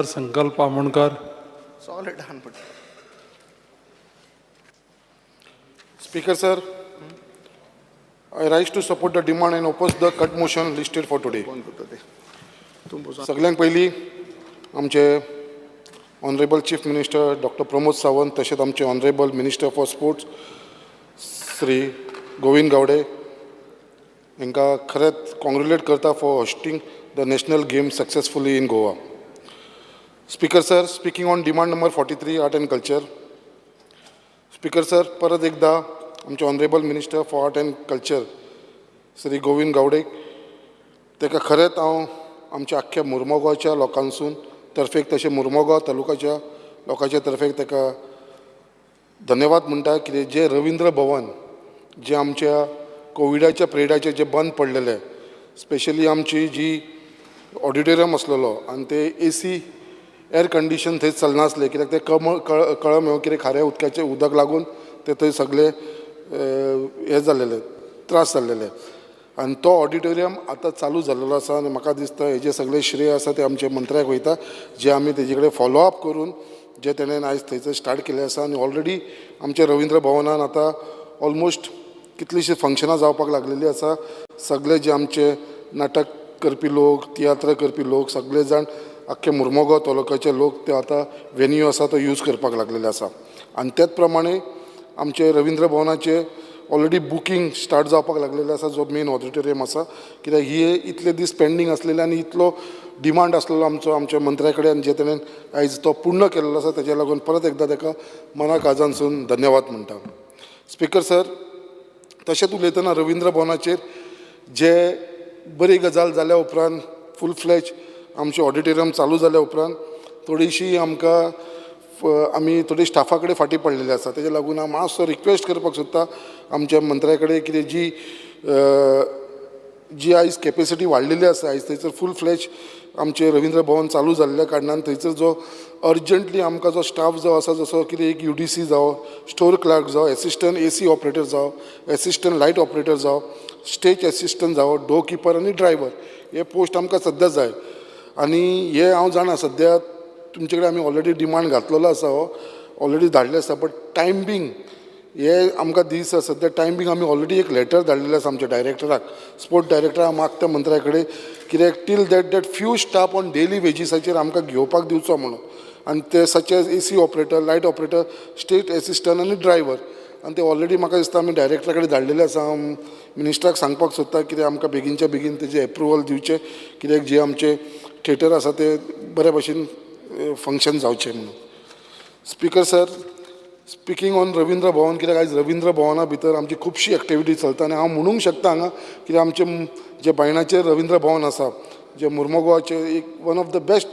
संकल्प आमोणकर. सगळे डन पडटा. Speaker sir, I rise to support the demand and oppose the cut motion listed for today. बंद करता ते तूं. सगळ्यांत पयलीं आमचे honourable chief minister doctor Pramod Sawant, तशेंच आमचे honourable minister for sports Shri Govind Gawde हांकां खरेंच कॉंग्रेट्युलेट करता for hosting the national game successfully in Goa. Speaker sir, speaking on demand number 43, art and culture. Speaker sir, परत एकदा आमचे honourable minister for art and culture Shri Govind Gawde ताका खरेंच हांव आमच्या आख्ख्या मुर्मोगांवच्या लोकांसून तर्फेक तशें मुर्मोगांव तालुकाच्या लोकांच्या तर्फेक ताका धन्यवाद म्हणटा, कितें जें रविंद्र भवन जें आमच्या कोविडाच्या पिरियडाचेर जें बंद पडलेलें, स्पेशली आमची जी ऑडिटोरियम आसलेलो आनी ते एसी एर कंडिशन थंय चलनासलें, कित्याक तें कमळ कळम कितें खाऱ्या उदकाचें उदक लागून ते थंय सगळे हें जाल्लेले, त्रास जाल्लेले. आनी तो ऑडिटोरियम आतां चालू जाल्लेलो आसा आनी म्हाका दिसता हेजें सगळें श्रेय आसा तें आमच्या मंत्र्याक वयता, जे आमी तेजे कडेन फॉलो अप करून जे तेणेन आयज थंयसर स्टार्ट केल्लें आसा. आनी ऑलरेडी आमच्या रविंद्र भवनान आतां ऑलमोस्ट कितलींशीं फंक्शनां जावपाक लागलेलीं आसा. सगळे जे आमचे नाटक करपी लोक, तियात्र करपी लोक, सगळे जाण, आख्खे मुर्मोगांव तालुक्याचे लोक ते आतां वेन्यू आसा तो यूज करपाक लागलेले आसा. आनी तेच प्रमाणे आमचे रविंद्र भवनाचे ऑलरेडी बुकींग स्टार्ट जावपाक लागलेलें आसा, जो मेन ऑडिटोरियम आसा, कित्याक ही इतले दीस पेंडींग आसलेले आनी इतलो डिमांड आसलेलो आमचो आमच्या मंत्र्या कडेन आनी जे तेणेन आयज तो पूर्ण केल्लो आसा, तेज्या लागून परत एकदां ताका मना काळजानसून धन्यवाद म्हणटा. स्पिकर सर, तशेंच उलयतना रविंद्र भवनाचेर जे बरी गजाल जाल्या उपरांत, फूल फ्लॅज आमचें ऑडिटोरियम चालू जाल्या उपरांत थोडीशी आमकां आमी थोडी स्टाफा कडेन फाटीं पडलेले आसा. तेजे लागून हांव मातसो रिक्वेस्ट करपाक सोदता आमच्या मंत्र्या कडेन, कितें जी आयज कॅपेसिटी वाडलेली आसा, आयज थंयसर फूल फ्लॅज आमचें रविंद्र भवन चालू जाल्ल्या कारणान थंयसर जो अर्जंटली आमकां जो स्टाफ जो आसा, जसो कितें एक यूडीसी जावं, स्टोर क्लर्क जावं, एसिस्टंट एसी ऑपरेटर जावं, एसिस्टंट लायट ऑपरेटर जावं, स्टेज एसिस्टंट जावं, डोर किपर आनी ड्रायवर हे पोस्ट आमकां सद्या जाय. आनी हे हांव जाणा, सद्या तुमचे कडेन आमी ऑलरेडी डिमांड घातलेलो आसा, हो ऑलरेडी धाडले आसा, बट टायम बींग हे आमकां दीस सद्या टायम बींग आमी ऑलरेडी एक लेटर धाडलेलें आसा आमच्या डायरेक्टराक, स्पोर्ट डायरेक्टराक मागता मंत्र्या कडेन, कित्याक till that few staff on daily वेजीसाचेर आमकां घेवपाक दिवचो म्हणून. आनी ते such as AC operator, light operator, stage assistant आनी ड्रायवर. आनी ते ऑलरेडी म्हाका दिसता आमी डायरेक्टरा कडेन धाडलेले आसा. हांव मिनिस्टराक सांगपाक सोदता, कित्याक आमकां बेगीनच्या बेगीन तेजें एप्रुवल दिवचें, कित्याक जे आमचे थिएटर आसा ते बरे भशेन फंक्शन जावचें म्हणून. Speaker sir, speaking on Ravindra Bhavan, कित्याक आयज रविंद्र भवना भितर आमची खुबशी एक्टिविटी चलता आनी हांव म्हणूंक शकता हांगा, कित्याक आमचें जें बायणाचें रविंद्र भवन आसा, जें मुर्मुगांवचें एक one of the best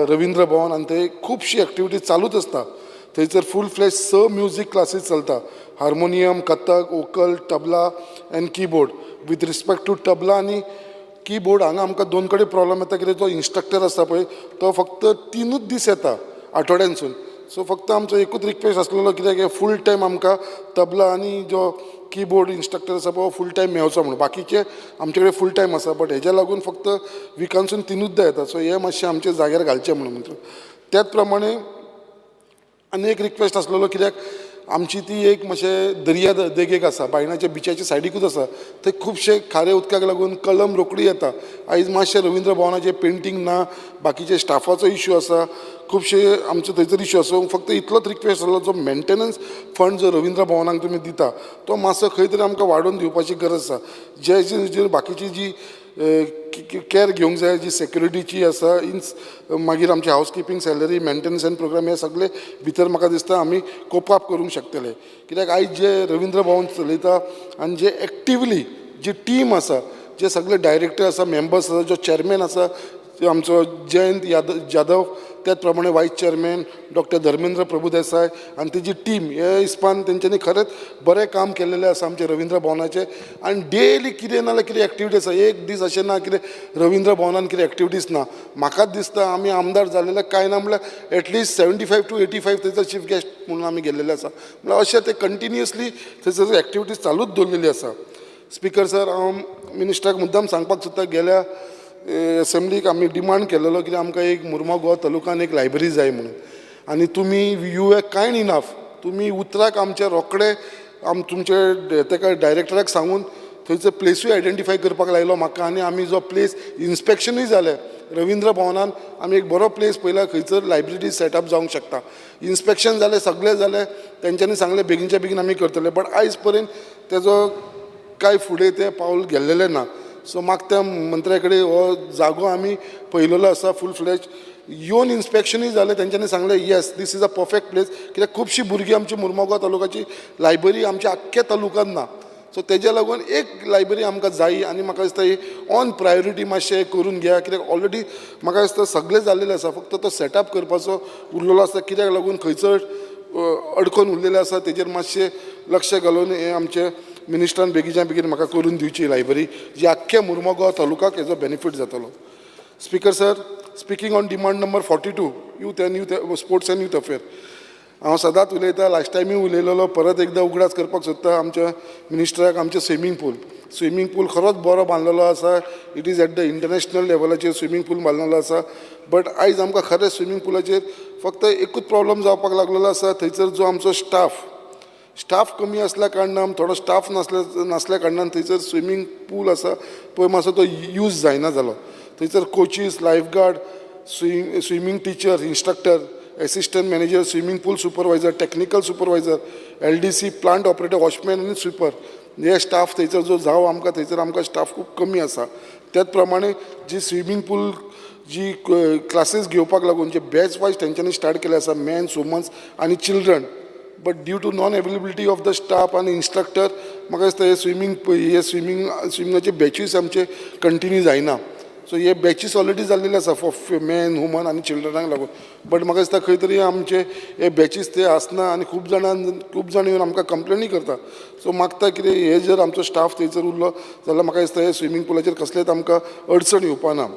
Ravindra Bhavan, आनी थंय खुबशी एक्टिविटी चालूच आसता. थंयसर फूल फ्लॅज स म्युजीक क्लासीस चलता, harmonium, Kathak, vocal, tabla and keyboard. With respect to tabla आनी किबोर्ड, हांगा आमकां दोन कडेन प्रॉब्लम येता, कित्याक जो इन्स्ट्रक्टर आसता पळय तो फक्त तिनूच दीस येता आठवड्यानसून. सो फक्त आमचो एकूच रिक्वेस्ट आसलेलो, कित्याक हे फूल टायम आमकां तबला आनी जो किबोर्ड इन्स्ट्रक्टर आसा पळय फूल टायम मेवचो म्हणून. बाकीचे आमचे कडेन फूल टायम आसा, बट हेज्या लागून फक्त विकानसून तिनूचदा येता. सो हे मातशें आमचे जाग्यार घालचें म्हणून. त्याच प्रमाणे आनी एक रिक्वेस्ट आसलेलो, कित्याक आमची ती एक मातशें दर्या देगेक आसा, बायणाच्या बिचाच्या सायडीकूच आसा, थंय खुबशे खारे उदकाक लागून कलम रोखडी येता. आयज मातशें रविंद्र भवनाचें पेंटींग ना, बाकीचे स्टाफाचो इश्यू आसा, खुबशे आमचे थंयसर इश्यू आसा. फक्त इतलोच रिक्वेस्ट आसलो, जो मेंटेनन्स फंड जो रविंद्र भवनाक तुमी दिता तो मातसो खंय तरी आमकां वाडोवन दिवपाची गरज आसा, जे जे बाकीची जी कॅर घेवंक जाय, जी सेक्युरिटीची आसा, इन्स मागीर आमची house keeping salary, maintenance and program, हे सगळे भितर म्हाका दिसता आमी कोप अप करूंक शकतले. कित्याक आयज जे रविंद्र भवन चलयता आनी जे एक्टिवली जी टीम आसा, जे सगळे डायरेक्टर आसा, मेंबर्स आसा, जो चॅरमॅन आसा आमचो जयंत जाधव, त्याच प्रमाणे vice chairman doctor Dharmendra Prabhudesai आनी तेजी टीम, हे हिसपान तेंच्यांनी खरेंच बरें काम केल्लेलें आसा आमचें रविंद्र भवनाचें. आनी डेली कितें ना जाल्यार कितें एक्टिविटी आसा. एक दीस अशें ना कितें रविंद्र भवनान कितें एक्टिविटीज ना. म्हाकाच दिसता आमी आमदार जालेले कांय ना म्हणल्यार at least 75 to 85 थंयसर चीफ गेस्ट म्हणून आमी गेल्लेले आसा. म्हणल्यार अशें ते कंटिन्युअसली थंयसर एक्टिविटीज चालूच दवरलेली आसा. स्पिकर सर, हांव मिनिस्टराक मुद्दाम सांगपाक सोदता, गेल्या एसेंब्लीक आमी डिमांड केलेलो कित्याक आमकां एक मुर्मो गोवा तालुकान एक लायब्ररी जाय म्हणून. आनी तुमी you are kind enough, तुमी उतराक आमच्या रोखडे आम तुमचे तेका डायरेक्टराक सांगून थंयचो प्लेसूय आयडेंटिफाय करपाक लायलो म्हाका. आनी आमी जो प्लेस इन्स्पेक्शनूय जालें रविंद्र भवनान, आमी एक बरो प्लेस पळयला खंयसर लायब्ररी सेटअप जावंक शकता. इन्स्पेक्शन जालें, सगळें जालें, तेंच्यांनी सांगलें बेगीनच्या बेगीन आमी करतले, बट आयज पर्यंत तेजो कांय फुडें तें पावल गेल्लेलें ना. सो म्हाका त्या मंत्र्या कडेन हो जागो आमी पळयलेलो आसा, फूल फ्लॅज येवन इन्स्पेक्शनूय जालें, तेंच्यांनी सांगलें yes, this is a perfect place, कित्याक खुबशीं भुरगीं आमची मुर्मोगांव तालुकाची लायब्ररी आमच्या आख्ख्या तालुक्यांत ना. सो तेज्या लागून एक लायब्ररी आमकां जायी आनी म्हाका दिसता ही ऑन प्रायोरिटी मातशें करून घेया, कित्याक ऑलरेडी म्हाका दिसता सगळें जाल्लेलें आसा, फक्त तो सेटअप करपाचो उरलेलो आसा. कित्याक लागून खंयचो अडकोन उरलेलें आसा तेजेर मातशें लक्ष घालून हें आमचें मिनिस्टरान बेगीच्या बेगीन म्हाका करून दिवची लायब्ररी, जी आख्ख्या मुर्मोगांव तालुकाक हेजो बेनिफीट जातलो. Speaker sir, speaking on demand number 42, youth and youth sports and youth affair, हांव सदांच उलयतां, लास्ट टायमूय उलयलेलो, परत एकदां उगडास करपाक सोदता आमच्या मिनिस्टराक. आमचें स्विमींग पूल खरोच बरो बांदलेलो आसा. It is at the international लेवलाचेर स्विमींग पूल बांदलेलो आसा, बट आयज आमकां खरें स्विमींग पुलाचेर फक्त एकूच प्रॉब्लम जावपाक लागलेलो आसा. थंयसर जो आमचो स्टाफ कमी आसल्या कारणान, थोडो स्टाफ नासल्या कारणान थंयसर स्विमींग पूल आसा पळय मातसो तो यूज जायना जालो. थंयसर coaches, life guard, swimming teacher, instructor, assistant manager, swimming pool supervisor, technical supervisor, LDC, plant operator, watchman आनी स्विपर हे स्टाफ थंयसर जो जावो आमकां थंयसर आमकां स्टाफ खूब कमी आसा. त्याच प्रमाणे जी स्विमींग पूल जी क्लासीस घेवपाक लागून जे बॅच वायज तेंच्यांनी स्टार्ट केले आसा, मेन्स, वुमन्स आनी children, but due to non availability of the staff आनी इन्स्ट्रक्टर, म्हाका दिसता हे स्विमिंगाचे बॅचीस आमचे कंटिन्यू जायना. सो हे बॅचीस ऑलरेडी जाल्लेले आसा फॉर मॅन, वुमन आनी चिल्ड्रनाक लागून, बट म्हाका दिसता खंय तरी आमचे हे बॅचीस ते आसना आनी खूब जाण येवन आमकां कंप्लेनी करता. सो मागता कितें, हे जर आमचो स्टाफ थंयसर उरलो जाल्यार म्हाका दिसता हे स्विमींग पुलाचेर कसलेच आमकां अडचण येवपा ना.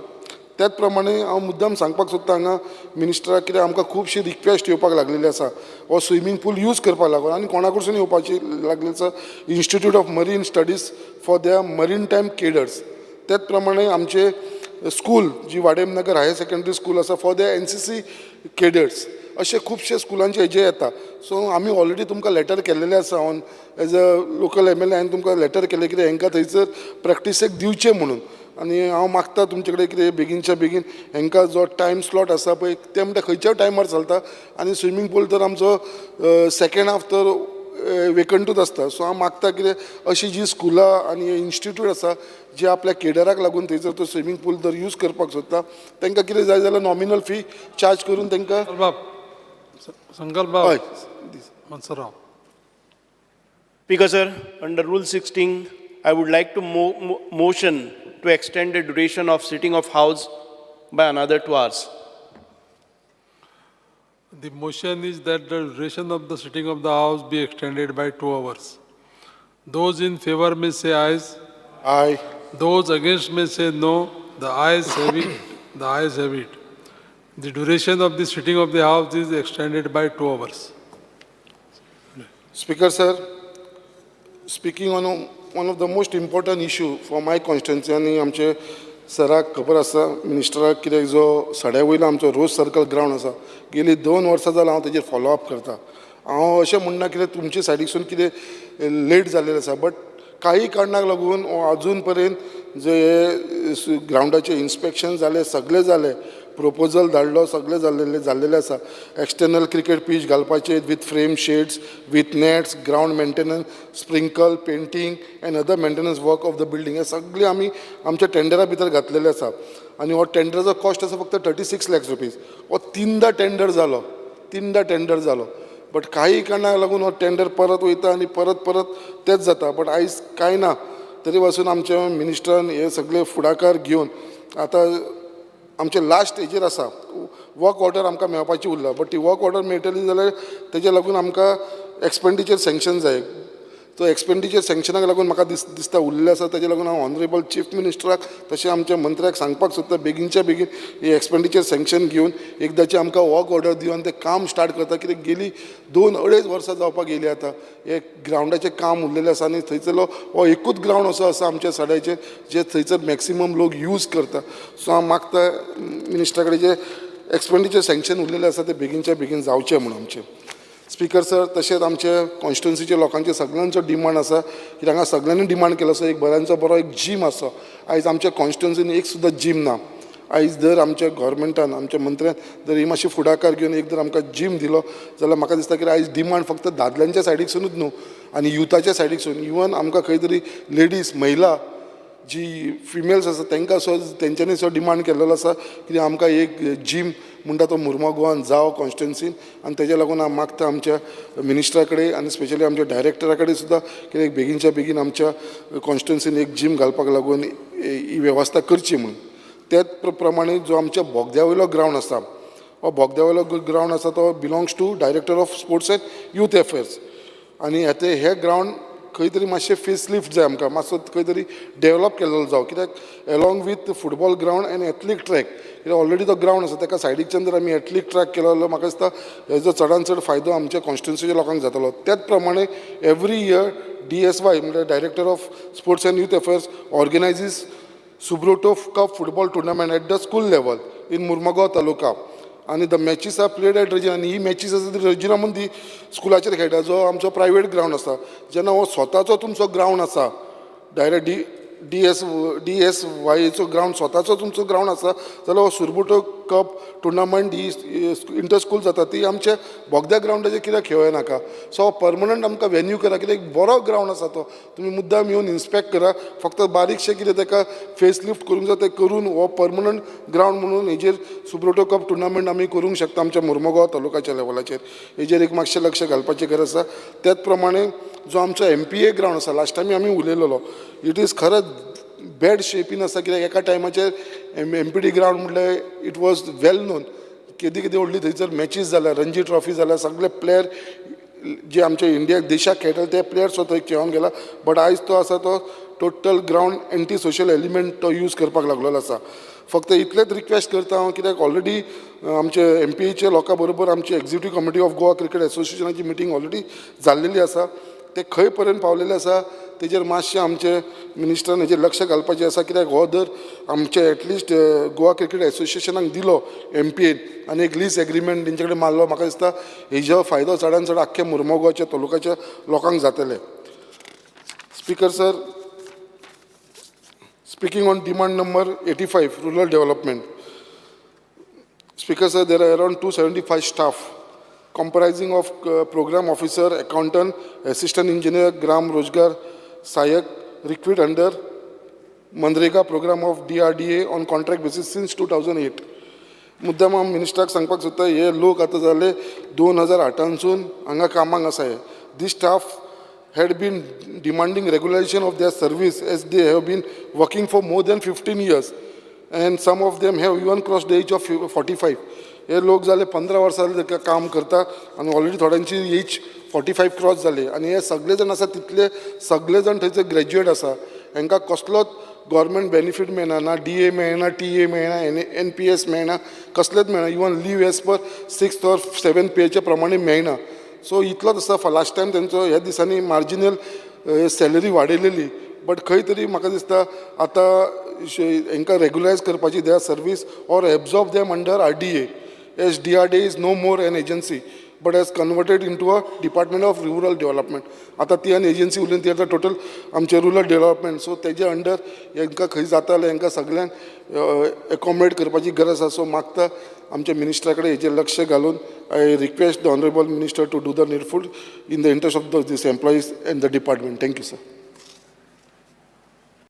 त्याच प्रमाणे हांव मुद्दाम सांगपाक सोदता हांगा मिनिस्टराक, कित्याक आमकां खुबशी रिक्वेस्ट येवपाक लागलेली आसा हो स्विमींग पूल यूज करपाक लागून आनी कोणा कडसून येवपाची लागली आसा, Institute of Marine Studies for their maritime cadres. त्याच प्रमाणे आमचे स्कूल जी वाडेम नगर हायर सेकंडरी स्कूल आसा for the NCC cadres, अशे खुबशे स्कुलांचे हेजे येता. सो आमी ऑलरेडी तुमकां लेटर केल्लेले आसा, on as a local MLA हांवें तुमकां लेटर केलें कित्याक हांकां थंयसर प्रॅक्टिसेक दिवचें म्हणून. आनी हांव मागता तुमचे कडेन कितें बेगीनच्या बेगीन हांकां जो टायम स्लॉट आसा पळय, ते म्हणटा खंयच्याय टायमार चलता आनी स्विमींग पूल तर आमचो सेकेंड हाफ तर वेकंटूच आसता. सो हांव मागता कितें, अशी जी स्कुलां आनी इन्स्टिट्यूट आसा जे आपल्या केडराक लागून थंयसर तो स्विमींग पूल जर यूज करपाक सोदता, तांकां कितें जाय जाल्यार नॉमिनल फी चार्ज करून तांकां बाब, संकल्प बाब. हय. मनसराव. Speaker sir, under Rule 16, I would like to motion to extend the duration of sitting of House by another 2 hours. The motion is that the duration of the sitting of the House be extended by 2 hours. Those in favor may say ayes. Aye. Those against may say no. The ayes have it. The ayes have it. The duration of the sitting of the House is extended by 2 hours. Speaker sir, speaking on one of the most important issue for my constituency, आनी आमचे सराक खबर आसा, मिनिस्टराक, कित्याक जो सड्या वयलो आमचो रोज circle ground आसा, गेली 2 वर्सां जाल्यार हांव तेजेर फॉलो अप करता. हांव अशें म्हणना कितें तुमचे सायडीकसून कितें लेट जाल्लें आसा, बट काही कारणाक लागून अजून पर्यंत जे हे ग्रावंडाचें इन्स्पेक्शन जालें, सगळें जालें, प्रपोजल धाडलो, सगळें जाल्लेलें आसा, एक्सटर्नल क्रिकेट पीच घालपाचे with frame sheds, with nets, ground maintenance, sprinkle, painting and other maintenance work of the building, हे सगळें आमी आमच्या टेंडरा भितर घातलेले आसा. आनी हो टेंडराचो कॉस्ट आसा फक्त 36 लॅक्स रुपीज. हो तिनदां टेंडर जालो, तिनदां टेंडर जालो, बट काही कारणाक लागून हो टेंडर परत वयता आनी परत परत तेंच जाता. बट आयज कांय ना, तरी पासून आमच्या मिनिस्टरान हे सगळे फुडाकार घेवन आतां आमचे लास्ट हेजेर आसा, वर्क ऑर्डर आमकां मेळपाची उरला, बट ती वर्क ऑर्डर मेळटली जाल्यार तेजे लागून आमकां एक्सपेंडिचर सँक्शन जाय. तो एक्सपेंडिचर सँक्शनाक लागून म्हाका दिसता उरलेलें आसा. ताजे लागून हांव ऑनरेबल चीफ मिनिस्टराक तशें आमच्या मंत्र्याक सांगपाक सोदता, बेगीनच्या बेगीन ही एक्सपेंडिचर सँक्शन घेवन एकदांची आमकां वर्क ऑर्डर दिवन तें काम स्टार्ट करता, कित्याक गेली 2-2.5 वर्सां जावपाक येयली आतां हे ग्रावंडाचें काम उरलेलें आसा. आनी थंयसरलो हो एकूच ग्रावंड असो आसा आमच्या सड्याचेर जे थंयसर मॅक्सिमम लोक यूज करता. सो हांव मागता मिनिस्टरा कडेन, जे एक्सपेंडिचर सँक्शन उरलेलें आसा तें बेगीनच्या बेगीन जावचें म्हणून आमचें. स्पीकर सर, तशेंच आमचे कॉन्स्टिट्युन्सीच्या लोकांचे सगळ्यांचो डिमांड आसा की हांगा सगळ्यांनी डिमांड केलो आसा, एक बऱ्यांचो बरो एक जीम आसा. आयज आमच्या कॉन्स्टिट्युन्सीन एक सुद्दां जीम ना. आयज जर आमच्या गोवोरमेंटान, आमच्या मंत्र्यान जर ही मातशी फुडाकार घेवन एक जर आमकां जीम दिलो जाल्यार म्हाका दिसता की आयज डिमांड फक्त दादल्यांच्या सायडीकसुनूच न्हू आनी युथाच्या सायडीकसून, इवन आमकां खंय तरी लेडीज, महिला जी फिमेल्स आसा तांकां सो तेंच्यांनी सो डिमांड केल्लो आसा की आमकां एक जीम म्हणटा तो मुर्मो जावं कॉन्स्टिट्युन्सीन. आनी तेज्या लागून हांव मागता आमच्या मिनिस्टरा कडेन आनी स्पेशली आमच्या डायरेक्टरा कडेन सुद्दां की एक बेगीनच्या बेगीन आमच्या कॉन्स्टिट्युन्सीन एक जीम घालपाक लागून ही वेवस्था करची म्हणून. त्याच प्रमाणे जो आमच्या बोगद्या वयलो ग्रावंड आसा, हो बोगद्या वयलो ग्रावंड आसा तो belongs to Director of Sports and Youth Affairs. आनी आतां हे ग्रावंड खंय तरी मातशें फेस लिफ्ट जाय आमकां, मातसो खंय तरी डेवलप केल्लो जावं, कित्याक along with football ground and athletic track, कित्याक ऑलरेडी तो ग्रावंड आसा, ताका सायडीकच्यान जर आमी एथलीक ट्रॅक केलो जाल्यार म्हाका दिसता हेजो चडान चड फायदो आमच्या कॉन्स्टिट्युन्सीच्या लोकांक जातलो. त्याच प्रमाणे एवरी इयर डीएसवाय म्हणल्यार Director of Sports and Youth Affairs organizes Subroto Cup football tournament at the school level in Mormugao taluka आनी the matches are played at Regina. आनी ही मॅचीस आसा ती रेजिना मदीं स्कुलाचेर खेळटा, जो आमचो प्रायवेट ग्रावंड आसा. जेन्ना हो स्वताचो तुमचो ग्रावंड आसा, डायरेक्ट डी एस वायचो ग्रावंड, स्वताचो तुमचो ग्रावंड आसा जाल्यार हो सुरबुटो कप टुर्नामेंट ही इंटर स्कूल जाता ती आमच्या बोगद्या ग्रावंडाचेर कित्याक खेळों नाका? सो परमनंट आमकां वेन्यू करा, कित्याक एक बरो ग्रावंड आसा तो. तुमी मुद्दाम येवन इन्स्पेक्ट करा. फक्त बारीकशें कितें ताका फेस लिफ्ट करूंक जाय, तें करून हो परमनंट ग्रावंड म्हणून हेजेर सुब्रोटो कप टुर्नामेंट आमी करूंक शकता आमच्या मुर्मगांव तालुकाच्या लेवलाचेर. हेजेर एक मातशें लक्ष घालपाची गरज आसा. त्याच प्रमाणे जो आमचो एमपीए ग्रावंड आसा, लास्ट टायम आमी उलयलेलो, it is खरेंच बॅड शेपीन आसा, कित्याक एका टायमाचेर एमपीडी ग्रावंड म्हटल्यार it was well known. केदी केदी व्हडली थंयसर मॅचीस जाल्या, रणजी ट्रॉफी जाल्या, सगळे प्लेयर जे आमच्या इंडियाक देशाक खेळटाले ते प्लेयर सुद्दां थंय खेळोन गेला. बट आयज तो आसा तो total ground anti social element तो यूज करपाक लागलेलो आसा. फक्त इतलेंच रिक्वेस्ट करता हांव, कित्याक ऑलरेडी आमचे एमपीएच्या लोकां बरोबर आमची Executive Committee of Goa Cricket एसोसिएशनाची meeting already जाल्लेली आसा. ते खंय पर्यंत पावलेले आसा तेजेर मातशें आमचे मिनिस्टरान हेजेर लक्ष घालपाचें आसा, कित्याक हो जर आमचे एटलिस्ट गोवा क्रिकेट एसोसिएशनाक दिलो एमपीएन आनी एक लीज एग्रीमेंट तेंचे कडेन मारलो, म्हाका दिसता हेजो फायदो चडान चड आख्ख्या मुर्मगांवच्या तालुक्याच्या लोकांक जातले. Speaker sir, speaking on demand number 85, rural development. Speaker sir, there are around 275 staff comprising of program officer, accountant, assistant engineer, Gram Rozgar Sahayak recruit under MNREGA program of DRDA on contract basis since 2008. मुद्दाम हांव मिनिस्टराक सांगपाक सोदता, हे लोक आतां जाले 2008 सून हांगा कामाक आसा. हे this staff had been demanding regularization of their service, as they have been working for more than 15 years and some of them have even crossed the age of 45. हे लोक जाले 15 वर्सां जाले ताका काम करता आनी ऑलरेडी थोड्यांची एज 45 क्रॉस जाली. आनी हे सगळे जाण आसा तितले सगळे जाण थंयसर ग्रॅज्युएट आसा. हांकां कसलोच गव्हर्मेंट बेनिफीट मेळना, ना डीए मेळना, टीए मेळना, एनपीएस मेळना, कसलेच मेळना. Even leave as per six or seven पेच्या प्रमाणे मेळना. सो इतलोच आसा. लास्ट टायम तेंचो ह्या दिसांनी मार्जिनल सॅलरी वाडयलेली, बट खंय तरी म्हाका दिसता आतां हांकां रेगुलरायज करपाची their service or absorb them under RDA, as DRDA is no more an agency but has converted into a Department of Rural Development. आतां ती आनी एजन्सी उरली, ती आतां टोटल आमचे रुरल डेव्हलपमेंट. सो तेजे अंडर हांकां खंय जाता जाल्यार हांकां सगळ्यांक एकोमोडेट करपाची गरज आसा. सो मागता आमच्या मिनिस्टरा कडेन हेजेर लक्ष घालून, I request the honourable minister to do the needful in the interest of the this employees and the department. Thank you, sir.